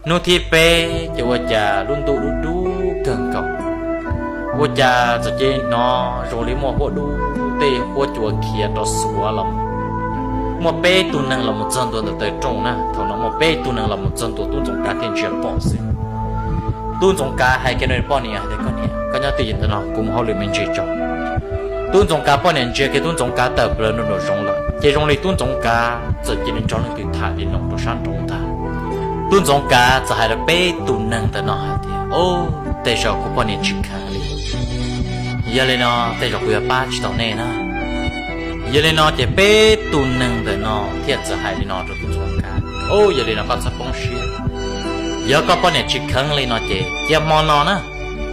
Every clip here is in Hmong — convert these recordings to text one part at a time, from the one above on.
Hnub thib peb ces ua cas lub ntuj dub dub kawg nkaus, ua cas txawm cia li hnov zoo li muaj huab dub, tej huab cua khiav rov xuav los. Muaj peb tug neeg los mus txog ntua ntawm taw rooj na, thaum no muaj peb tug neeg los mus txog ntua, tub Ntxoov Kav thiaj ntsia pom xwb. Tub Ntxoov Kav hais kiag rau poj niam tias, Koj niam, koj nyob twj ywm ntawm no, kuv mus hauj lwm me ntsis tso. Tub Ntxoov Kav poj niam ntsia kiag tub Ntxoov Kav tawm plaws nraum zoov lawm, ces zoo li tub Ntxoov Kav txawm cia li nrog leej twg tham li no rau sab nraud ntag. Tub Ntxoov Kav txawm hais rau peb tug neeg ntawm no hais tias, Au, tej zaum kuv poj niam tsis kheev li. Yog li no tej zaum kuv yuav pab tsis tau nej na. Yog li no ces peb tug neeg ntawm no thiaj txawm hais li no rau tub Ntxoov Kav, Au, yog li no koj txhob poob siab. Yog koj poj niam tsis kheev li no ces cia hmo no na,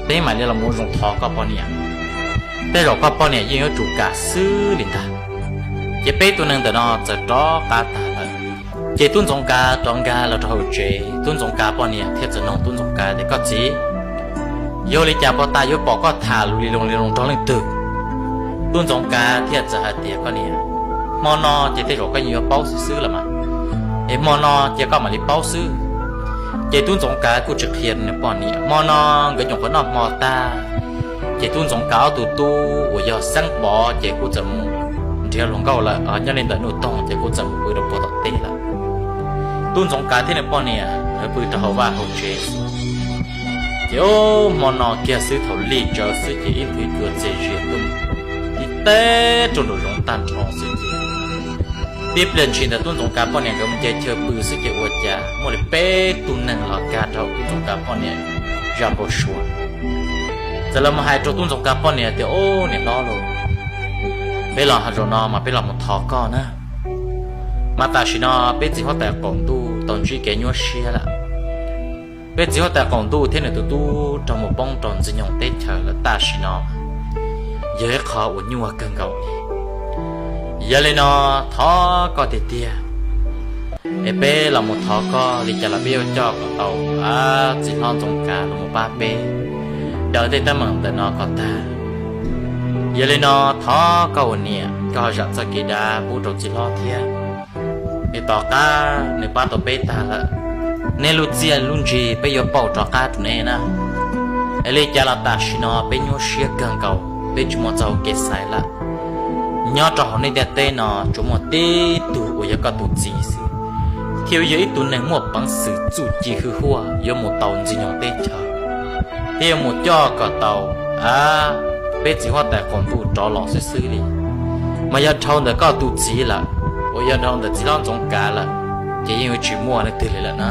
peb mam li los mus zoo thov koj poj niam. Tej zaum koj poj niam yeej yuav tsum kam xwb li ntag. Ces peb tug neeg ntawm no txawm rov qab tag lawm. Ces tub Ntxoov Kav rov nkag los rau hauv tsev, tub Ntxoov Kav poj niam thiaj txawm nug tub Ntxoov Kav tias, Koj txiv, yog li cas puag ta yuav pom koj tham lus li loo li loo nrog leej twg? Tub Ntxoov Kav thiaj txawm hais tias, Koj niam, hmo no ces tej zaum koj yeej yuav paub xwb xwb los mas, es hmo no cia koj mam li paub xwb. Ces tub Ntxoov Kav kuj tsis qhia nws poj niam. Hmo no nkawd nyuam qhuav noj hmo tag, ces tub Ntxoov Kav ob tug tub uas yog Xeeb Pov ces kuj txawm mus nrhiav hluas nkauj lawm, nyob li ntawm Nuj Toog ces kuj txawm mus pw rau puag tom teb lawm. Tub Ntxoov Kav thiab nws poj niam nkawd pw rau hauv vaj hauv tsev xwb. Ces hmo no kiag xwb thaum lig tsawv xwb ces ib nthwv cua txias zias tuaj ib teb rau nraum zoov tag nrho xwb ces tib pliag ntshis ntawd tub Ntxoov Kav poj niam nkawd mus nce chaw pw xwb ces ua cas muaj li peb tug neeg los nkag rau tub Ntxoov Kav poj niam zaj npau suav. Txawm los mus hais rau tub Ntxoov Kav poj niam tias, Au niam hlob lauj, peb los zaum no mas peb los mus thov koj na. Mas tam sim no peb txiv huab tais qaum ntuj tau ntsib kev nyuaj siab lawm. Peb txiv huab tais qaum ntuj thiab nws tus tub raug mus poob rau Ntxwg Nyoog teb chaws lawm tam sim no yog ib qho uas nyuaj kawg nkaus li. Yog li no thov koj tiag tiag es peb los mus thov koj li cas los peb yuav coj kom tau txiv hlob Ntxoov Kav los mus pab peb daws tej teeb meem ntawm no kom tag. Yog li no thov koj ua niam koj ho zam txoj kev dav pub rau txiv hlob thiab. Es tom qab nws pab tau peb tag lawm, nej lub txiaj lub ntsig peb yuav pauj rov qab rau nej na. Es li cas los tam sim no peb nyuaj siab kawg nkaus, peb tsis muaj txoj hau kev xaiv lawm. Nyob rau hauv nej ntiaj teb no tsuas muaj tib tug uas yog koj tus txiv xwb thiaj yog ib tug neeg muaj peev xwm txuj ci hwj huaj yuav mus tau Ntxwg Nyoog teb chaws thiab yuav mus coj kom tau peb txiv huab tais qaum ntuj rov los xwb xwb li. Mas yog dhau ntawm koj tus txiv lawm, uas yog dhau ntawm txiv hlob Ntxoov Kav lawm, ces yeej yuav tsis muaj leej twg li lawm na.